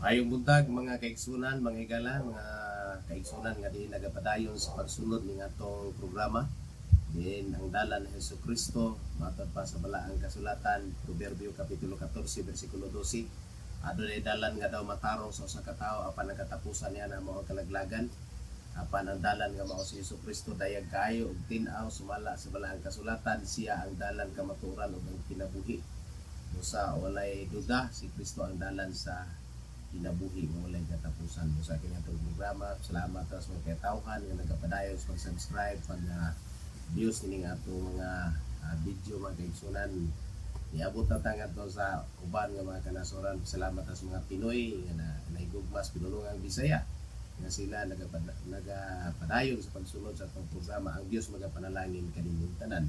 Maayong buntag, mga kaigsunan, mga higala, mga kaigsunan nga diin nagapadayon sa pagsunod ning atong programa. Diin ang dalan ni Hesus Kristo matod pa sa balaang kasulatan, Proverbio kapitulo 14 bersikulo 12. Adunay dalan nga daw matarong sa usa ka tawo, apan ang katapusan niya na mao ang kalaglagan. Apan ang dalan nga mao si Hesus Kristo dayag kaayo ug tin-aw sumala sa balaang kasulatan, siya ang dalan, kamatuoran ug ang kinabuhi. Usa walay duda, si Kristo ang dalan sa kinabuhi nga walay katapusan. Sa kini atong programa, salamat sa mga katawhan nga nagapadayon sa pag-subscribe, pag views nining atong mga video, mga kaigsunan. Niabot na ta ngadto sa uban nga mga kanasoran. Salamat sa mga Pinoy nga na nahigugma sa pinulungang Bisaya nga sila nagapadayon sa pagsunod sa atong programa. Ang Dios magapanalangin kaninyong tanan.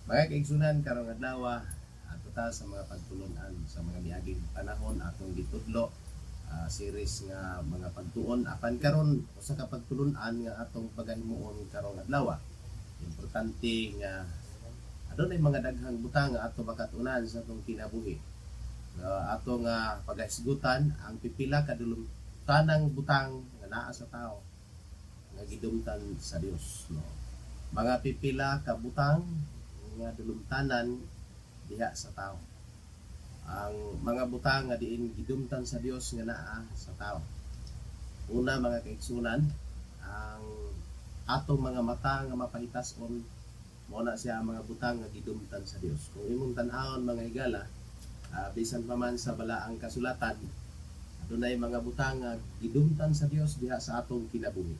Mga kaigsunan, karong adlaw ato ta sa mga pagtulunan. Sa mga miaging panahon atong gitudlo series nga mga pagtuon, apan karon usa ka pagtulunan nga atong pagahimuon karong adlaw. Importante nga adunay mga daghang butang nga ato makatunan sa atong kinabuhi. Ato nga pagahisgutan ang pipila ka tanang butang nga naa sa tao nga gidumtan sa Dios, no? Mga pipila ka butang nga dulumtanan diha sa tao, ang mga butang nga diin gidumtan sa Dios nga naa sa tao. Una, mga kaigsunan, ang atong mga mata nga mapahitas-on, mao na siya ang mga butang nga gidumtan sa Dios. Kung imong tan-awon, mga higala, bisan pa man sa balaang kasulatan, adunay mga butang nga gidumtan sa Dios diha sa atong kinabuhi.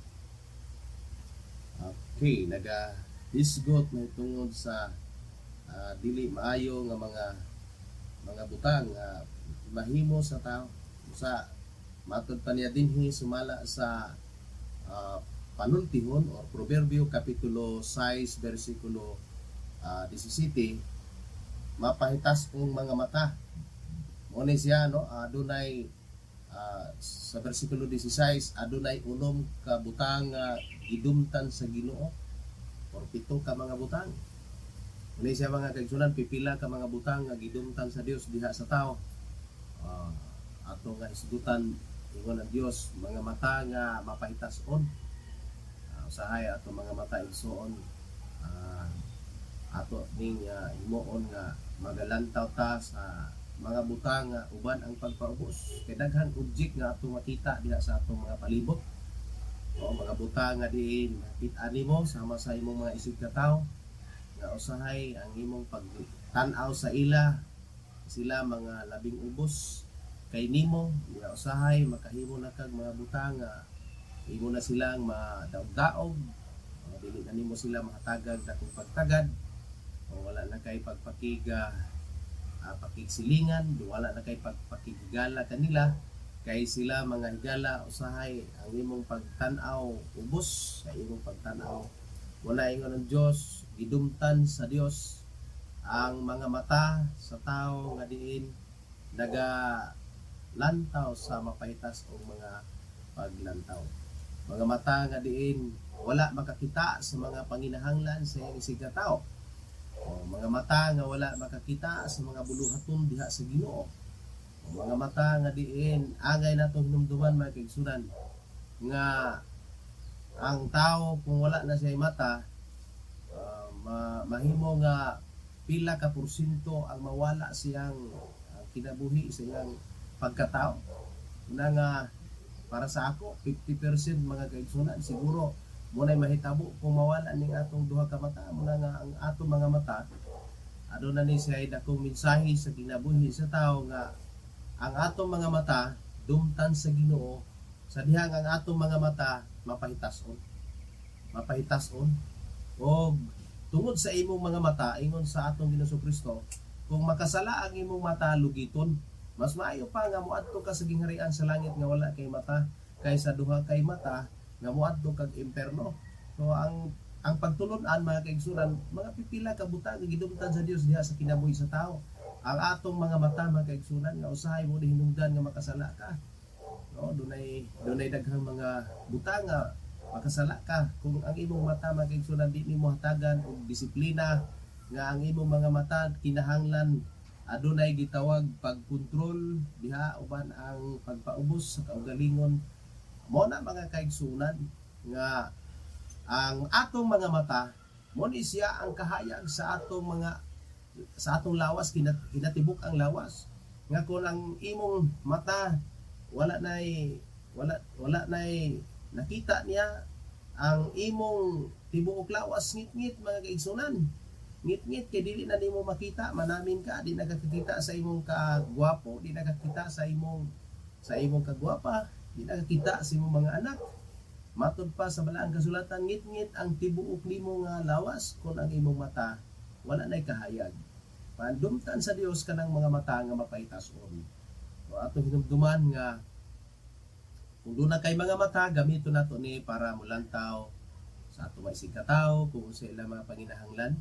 Okay, naga hisgot na tungod sa dili maayo nga mga butang nga mahimo sa tao. Sa matod pa niya dinhi sumala sa Panultihon or Proverbio kapitulo 6 bersikulo 17, mapahitas ang mga mata. Mo ni siya, no? Adunay sa bersikulo 16, adunay 6 ka butang nga gidumtan sa Ginoo or 7 ka mga butang. Mao siya, mga kaigsunan, pipila ka mga butang nga gidumtan sa Dios diha sa tao. Ato nga hisgutan, ingon ang Dios, mga mata nga mapahitas-on. Usahay ato mga mata, igsuon, ato ning himuon nga magalantaw ta sa mga butang nga uban ang pagpaubos. Kay daghan object nga ato makita diha sa atong mga palibot. O mga butang nga diin nakit-an nimo sama sa imong mga isig ka tawo nga usahay ang imong pagtan-aw sa ila, sila mga labing ubos kay nimo, nga usahay makahimo na kag mga butang nga imo na silang madaog-daog, dili na nimo sila mahatagag dakong pagtagad o wala na kay pagpakiga pakigsilingan, wala na kay pagpakigala kanila kay sila, mga higala, usahay ang imong pagtan-aw ubos sa imong pagtan-aw. Wala, ingon ng Dios, gidumtan sa Dios ang mga mata sa tao nga diin naga lantaw sa mapahitas o mga paglantaw. Mga mata nga diin wala makakita sa mga panginahanglan sa iyang isig tao. O mga mata nga wala makakita sa mga buluhaton diha sa Ginoo. O mga mata nga diin angay natong hinumduman, mga kaigsunan, nga ang tao kung wala na siya mata, mahimo nga pila ka porsyento ang mawala siyang kinabuhi sa iyang pagkatao na nga para sa ako 50%, mga kaigsunan, siguro mo na'y mahitabo kung mawala ning atong duha ka mata. Mo na nga ang atong mga mata aduna ni siya dakong mensahe sa kinabuhi sa tao nga ang atong mga mata dumtan sa Ginoo sa dihang ang atong mga mata mapahitason, mapahitason. Og tungod sa imong mga mata, ingon sa atong Ginoong Kristo, kung makasala ang imong mata, lugiton. Mas maayo pa nga moadto ka sa gingharian sa langit nga wala kay mata kaysa duha kay mata nga moadto kag imperno. So ang pagtulon-an, mga kaigsunan, mga pipila ka butang nga gidumtan sa Dios diha sa kinabuhi sa tao. Ang atong mga mata, mga kaigsunan, nga usahay mo hinungdan nga makasala ka, no? Dunay daghang mga butang nga makasala ka kung ang imong mata, mga kaigsunan, di nimo hatagan og disiplina nga ang imong mga mata kinahanglan Adunay gitawag pagkontrol diha uban ang pagpaubos sa kaugalingon. Mo na, mga kaigsunan, nga ang atong mga mata mo ni siya ang kahayag sa atong mga sa atong lawas, kinatibuk ang lawas, nga kung ang imong mata wala nay nakita niya, ang imong tibuok lawas ngit-ngit, mga kaigsunan, ngit-ngit kay dili na nimo makita, manamin ka, di nakakita sa imong kagwapo, di nakakita sa imong kagwapa, di nakakita sa imong mga anak. Matud pa sa Balaang Kasulatan, ngit-ngit ang tibuok nimo nga lawas kung ang imong mata wala nay kahayag. Pandumtan sa Dios kanang mga mata nga mapahitason. So atong hinumduman nga kung doon na kay mga mata, gamiton nato ni para mulantaw sa atong mga isigkatawo kung unsa ilang mga panginahanglan.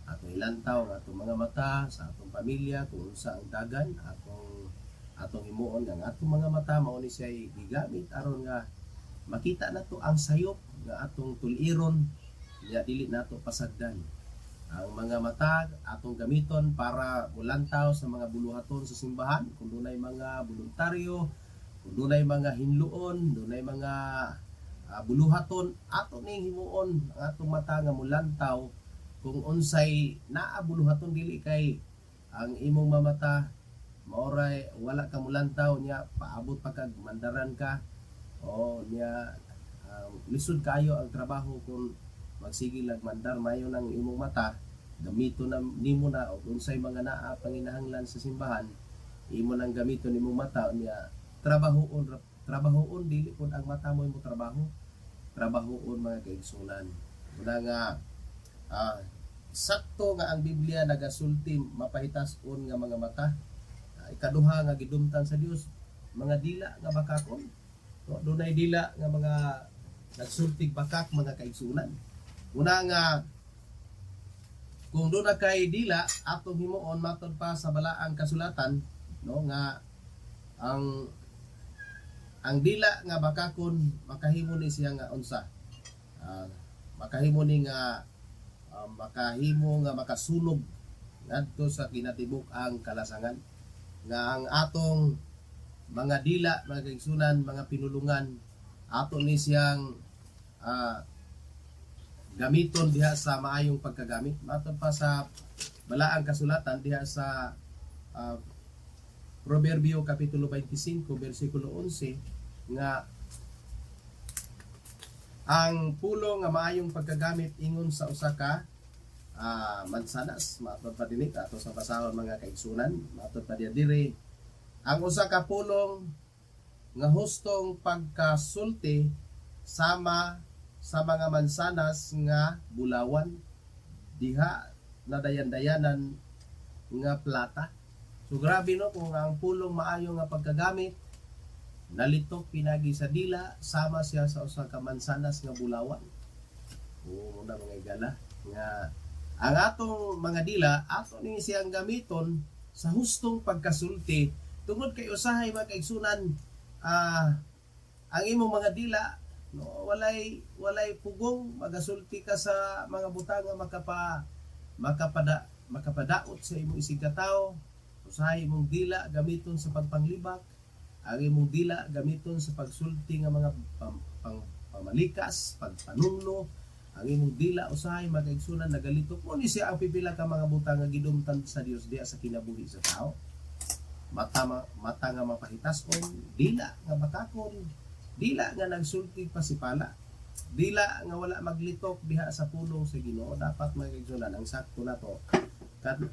Atong ilantaw ang atong mga mata sa atong pamilya kung unsa ang dagan. Atong himuon nga ang atong mga mata mao ni siya gigamit aron nga makita nato ang sayop nga atong tuliron nya dili nato pasagdan. Ang mga mata atong gamiton para mulantaw sa mga buluhaton sa simbahan kung dunay mga voluntaryo, kung dunay mga hinluon, dunay mga buluhaton, ato ning himuon ang atong mata nga mulantaw kung unsay naa buluhaton. Dili kay ang imong mamata maoray wala ka mulantaw niya, paabot pa kag mandaran ka o niya, lisod kayo ang trabaho kung magsige lag mandar. Mayo nang imong mata, gamito na nimo na og unsay mga naa panginahanglan sa simbahan, imo nang gamiton imong mata niya, trabahoon, trabahoon. Dili pud ang mata mo imo trabaho, trabahoon, mga kaigsunan. Una nga sakto nga ang Biblia nagasulti mapahitas-on nga mga mata. Ikaduha nga gidumtan sa Dios, mga dila nga bakakon. No, dunay dila nga mga nagsultig bakak, mga kaigsunan. Una nga kung doon na kay dila, atong himuon matod pa sa Balaang Kasulatan, no, nga ang dila nga bakakon makahimo ni siya nga unsa, makahimo ni nga makahimo nga makasunog ngadto sa kinatibuk ang kalasangan. Nga ang atong mga dila, mga kaigsunan, mga pinulungan, ato ni siyang gamiton diha sa maayong pagkagamit. Matod pa sa Balaang Kasulatan diha sa Proverbio kapitulo 25 bersikulo 11 nga ang pulong nga maayong pagkagamit ingon sa usa ka mansanas. Matod pa dinhi ato sa basahon, mga kaigsunan, matod pa diha diri, ang usa ka pulong nga hustong pagkasulti sama sa mga mansanas nga bulawan diha nadayan-dayanan nga plata. So grabe, no, kung ang pulong maayo nga pagkagamit nalitok pinagi sa dila, sama siya sa usa ka mansanas nga bulawan. Oo na, mga igala, nga ang atong mga dila ato ni siyang gamiton sa hustong pagkasulti tungod kay usahay, mga kaigsunan, ang imong mga dila, no, walay pugong, magasulti ka sa mga butang nga makapadaot sa imong isigkatawo. Usahay imong dila gamiton sa pagpanglibak, ang imong dila gamiton sa pagsulti nga mga pamalikas, pagpanunglo. Ang imong dila usahay, mga kaigsunan, nagalitok mo ni siya ang pipila ka mga butang nga gidumtan sa Dios diha sa kinabuhi sa tao. Mata nga mapahitason, dila nga bakakon, dila nga nagsulti pasipala, dila nga wala maglitok diha sa pulong sa Ginoo. Dapat, mga kaigsunan, ang sakto nato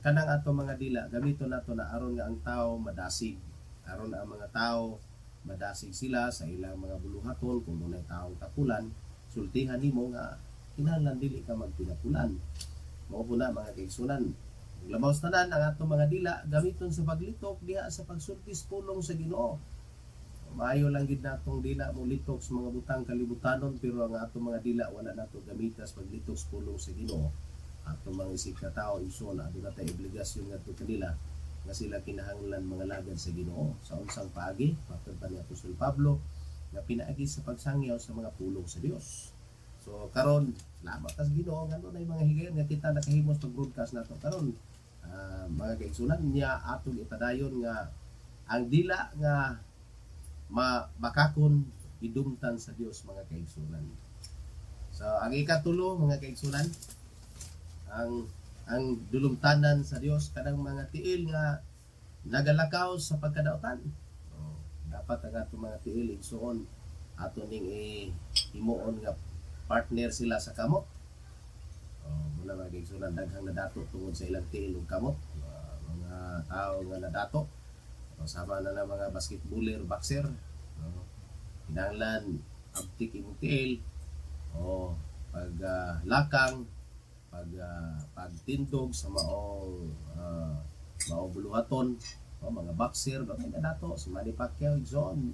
kanang ato mga dila gamito nato na aron nga ang tao madasig, aron ang mga tao madasig sila sa ilang mga buluhaton. Kung dunay taong tapulan, sultihan nimo nga kinahanglan dili ka magpinapulan. Mao po na, mga kaigsunan. Labaw sa tanan, ang atong mga dila gamiton sa paglitok diha sa pagsulti sa pulong sa Ginoo. Maayo lang gid natong dila mo litok sa mga butang kalibutanon, pero ang atong mga dila wala nato gamita sa paglitok sa pulong sa Ginoo. Atong mga isig katao, igsoon, aduna tay obligasyon ngadto kanila nga sila kinahanglan mga lagad sa Ginoo sa unsang paagi? Matod pa ni Apostol Pablo nga pinaagi sa pagsangyaw sa mga pulong sa Dios. So karon, salamat sa Ginoo nga dunay mga higayon nga kita nakahimos pag broadcast nato karon. Mga kaigsunan niya, atong ipadayon nga ang dila nga mabakakon idumtan sa Dios, mga kaigsunan. So ang ikatulo, mga kaigsunan, ang dulumtanan sa Dios kanang mga tiil nga nagalakaw sa pagkadautan. So, dapat ang atong mga tiil, igsuon, ato ning himuon nga partner sila sa kamot. Oh, muna, mga kaigsunan, daghang nadato tungod sa ilang tiil ug kamot. Mga tao nga nadato. O, sama na na mga basketballer, boxer. No? Kinahanglan abtik imong tiil o pag lakang, pagtindog sa maong buluhaton, o mga boxer ba kay nadato si Manny Pacquiao, igsoon.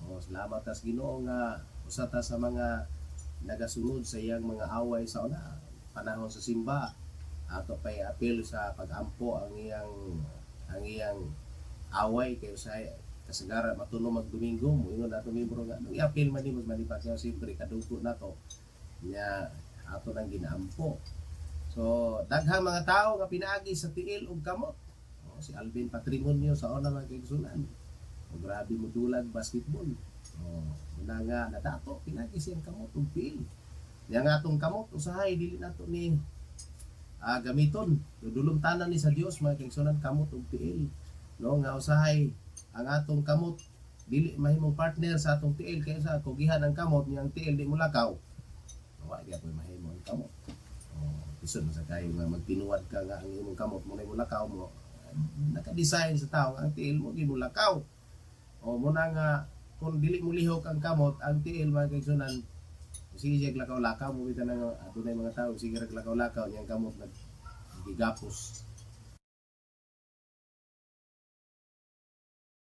O, salamat tas Ginoo nga usa ta sa mga nagasunod sa iyang mga away sa una panahon sa simba, ato pay apil sa pagampo ang iyang away kay usahay kasagara matuno magdomingo. Moingon ato miyembro nga nung i-apil man nimo si Manny Pacquiao, siyempre kadugo nato nya, ato nang ginaampo. So daghang mga tao nga pinaagi sa tiil ug kamot. O, si Alvin Patrimonio sa una, mga kaigsunan, o grabe mo dulag basketball. O, muna nga nadato pinaagi siyang kamot ug tiil nya. Nga atong kamot usahay dili nato ni gamiton. Dulumtanan ni sa Dios, mga kaigsunan, kamot ug tiil, no, nga usahay ang atong kamot dili mahimong partner sa atong tiil kay sa kugihan ang kamot niyang tiil di mo lakaw, wa gyud mahimo ang kamot. Oh, lisod man sa kayo nga magtinuad ka nga ang imong kamot mo na mo lakaw mo. Naka-design sa tao ang tiil mo gi mo lakaw. O muna nga kung dili mo lihok ang kamot, ang tiil, mga kaigsunan, sige siya lakaw-lakaw mo bitaw nga adunay mga tao sige rag lakaw-lakaw niyang kamot nag gigapos.